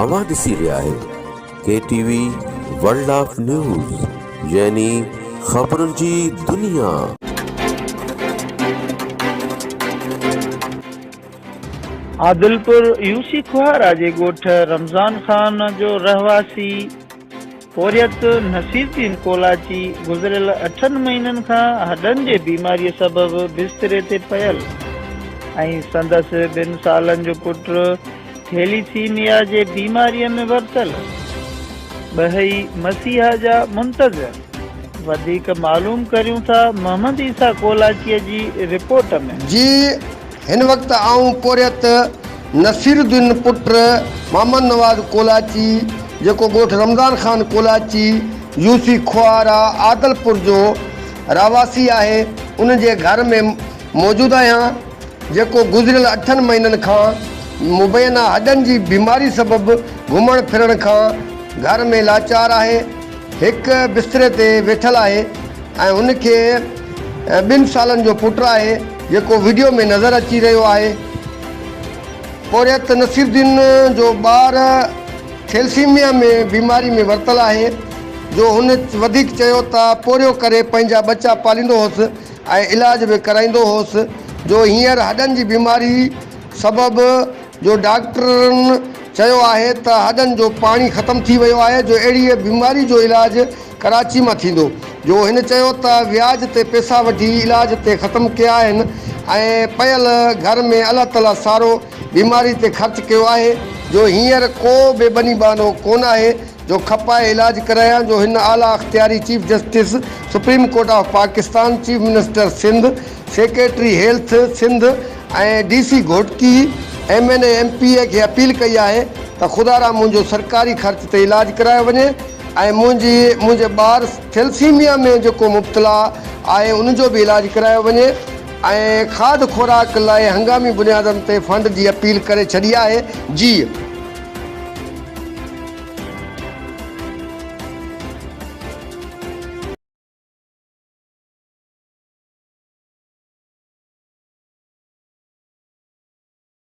اوهان ڏسي رهيا آهيو K T V world of news يعني خبرن جي دنيا. عادلپور يوسي کوهارا جي ڳوٺ رمضان خان جو رهواسي پورهيت نصير الدين ڪولاچي گذريل اٺن مهينن کان هڏن جي بيماري سبب بستري تي پيل ۽ سندس ٻن سالن جو پٽ ٿيليسيميا جي بيماري ۾ ورتل ٻهئي مسيحا جا منتظر. وڌيڪ معلوم ڪريون ٿا محمد عيسيٰ ڪولاچيء جي رپورٽ ۾. جي هن وقت آئون پورهيت نصير الدين پٽ محمد نواز ڪولاچي جيڪو ڳوٺ رمضان خان ڪولاچي يو سي کوهارا عادلپور جو رهواسي آهي ان جي گهر ۾ موجود آهيان جيڪو گذريل اٺن مهينن کان مبينا هڏن جي بيماري سبب گهمڻ ڦرڻ کان گهر ۾ لاچار آهي، هڪ بستري تي ويٺل آهي ۽ هن کي ٻن سالن جو پٽ آهي جيڪو وڊيو ۾ نظر اچي رهيو آهي. پورهيت نصير الدين جو ٻار ٿيلسيميا ۾ بيماري ۾ ورتل آهي جو هن وڌيڪ چيو ته پورهيو ڪري پنهنجا ٻچا پاليندو هوس ۽ علاج به ڪرائيندو هوس جو هينئر هڏن جي بيماري سبب جو ڊاڪٽرن چيو آهي ته هڏن جو پاڻي ختم ٿي ويو آهي جو اهڙيء بيماري جو علاج ڪراچي مان ٿيندو جو هن چيو ته وياج تي پئسا وٺي علاج تي ختم ڪيا آهن ۽ پيل گهر ۾ الله تعالي سارو بيماري تي خرچ ڪيو آهي جو هينئر ڪو به ٻني ٻانهو ڪونه آهي جو کپائي علاج ڪرايان جو هن اعليٰ اختياري chief justice supreme court of Pakistan, chief minister Sindh, secretary health Sindh ۽ D C Ghotki, M N A M P A کي اپيل ڪئي آهي ته خدارا منهنجو سرڪاري خرچ تي علاج ڪرايو وڃي ۽ منهنجي منهنجي ٻار ٿيلسيميا ۾ جيڪو مبتلا آهي ان جو به علاج ڪرايو وڃي ۽ کاڌ خوراڪ لاء هنگامي بنيادن تي فنڊ جي اپيل ڪري ڇڏي آهي جي.